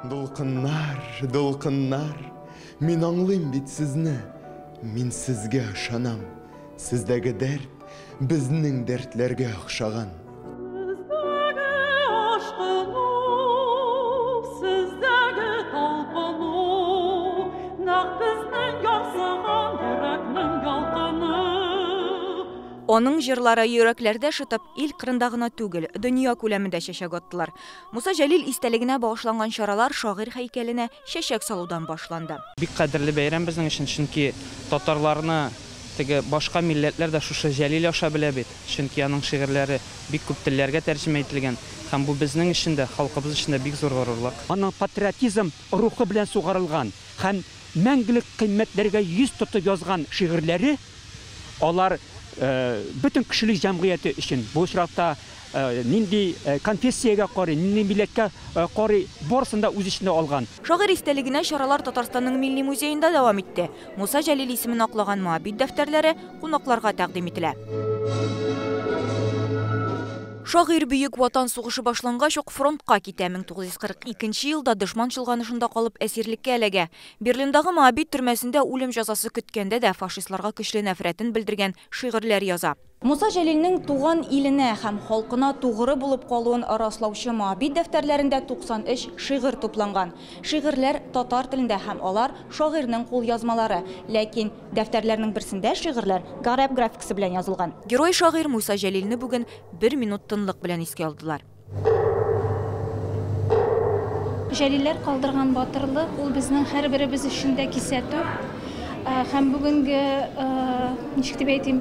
Дулкыннар, дулкыннар, мин аңлыйм бит сезне, мин сезгә ышанам, сездәге дәрт безнең дәртләргә охшаган. Сездәге ашкыну, сездәге талпыну, нәкъ безнең ярсыган йөрәкнең ялкыны. Аның җырлары йөрәкләрдә шытып, ил кырында гына түгел, дөнья күләмендә чәчәк аттылар. Муса Җәлил истәлегенә багышланган чаралар шагыйрь һәйкәленә чәчәк салудан башланды. Бик кадерле бәйрәм безнең өчен, чөнки татарларны теге башка милләтләр дә шушы Җәлил аша белә бит. Чөнки аның шигырьләре бик күп телләргә тәрҗемә ителгән. Һәм бу безнең өчен дә, халкыбыз өчен дә бик зур горурлык. Аның патриотизм рухы белән сугарылган һәм мәңгелек кыйммәтләргә йөз тотып язган шигырьләре, алар бөтен кешелек җәмгыяте өчен, бу очракта нинди конфессиягә карый, нинди милләткә карый, барысын да үз эченә алган. Шагыйрь истәлегенә чаралар Татарстанның Милли музеенда дәвам итте. Муса Җәлил исемен аклаган Моабит дәфтәрләре кунакларга тәкъдим ителә. Шагыйрь Бөек Ватан сугышы башлангач ук фронтка китә. 1942 елда дошман чолганышында калып әсирлеккә эләгә. Берлиндагы Моабит төрмәсендә үлем җәзасы көткәндә дә фашистларга көчле нәфрәтен белдергән шигырьләр яза. Муса Җәлилнең туган иленә һәм халкына тугры булып калуын раслаучы Моабит дәфтәрләрендә 93 шигырь тупланган. Шигырьләр татар телендә һәм алар шагыйрьнең кулъязмалары. Ләкин дәфтәрләрнең берсендә шигырьләр гарәп графикасы белән язылган. Герой шагыйрь Муса Җәлилне бүген бер минут тынлык белән искә алдылар. Җәлилләр калдырган батырлык ул безнең һәрберебез өчен дә кисәтү. Һәм бүгенге, ничек дип әйтим,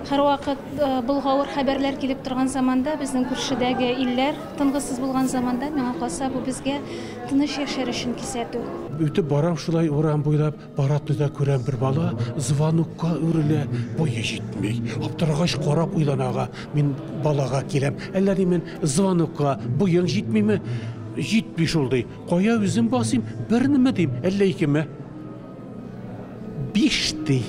һәрвакыт болгавыр хәбәрләр килеп торган заманда, безнең күршедәге илләр тынгысыз булган заманда, миңа калса, бу безгә тыныч яшәр өчен кисәтү. Үтеп барам шулай урам буйлап, баратны да күрәм бер бала звонокка үрелә, буе җитми. Аптырагач карап уйланага, мин балага киләм. Әллә димен, звонокка буең җитмиме? Җитми шул ди. Кая үзем басыйм, бернеме дим, әллә икеме? Биш ди.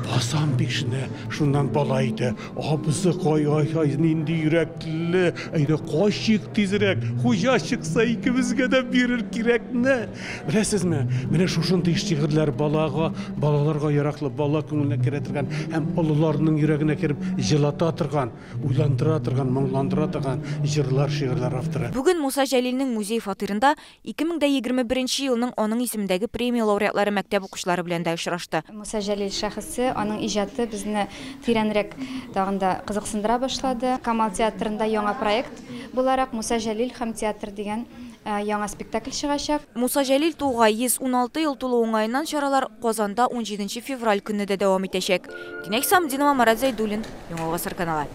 Басам бишне, шуннан бала әйтә, абзыкай, ай-ай, нинди йөрәкле, әйдә качыйк тизрәк, хуҗа чыкса икебезгә дә бирер кирәкне. Беләсезме, менә шушындый шигырьләр балага, балаларга яраклы, бала күңеленә керә торган һәм олыларның йөрәгенә кереп җылата торган, уйландыра торган, моңландыра торган җырлар, шигырьләр авторы. Бүген Муса Җәлилнең музей-фатирында 2021 елның аның исемендәге премия лауреатлары мәктәп укучылары белән дә очрашты. Муса Җәлил шәхесе, аның иҗаты безне тирәнрәк тагын да кызыксындыра башлады. Камал театрында яңа проект буларак Муса Җәлил һәм театр дигән яңа спектакль чыгачак. Муса Җәлил тууга 116 ел тулу уңаеннан чаралар Казанда 17 февраль көнне дә дәвам итәчәк. Динә Хисамдинова, Марат Зәйдуллин, Яңа Гасыр каналы.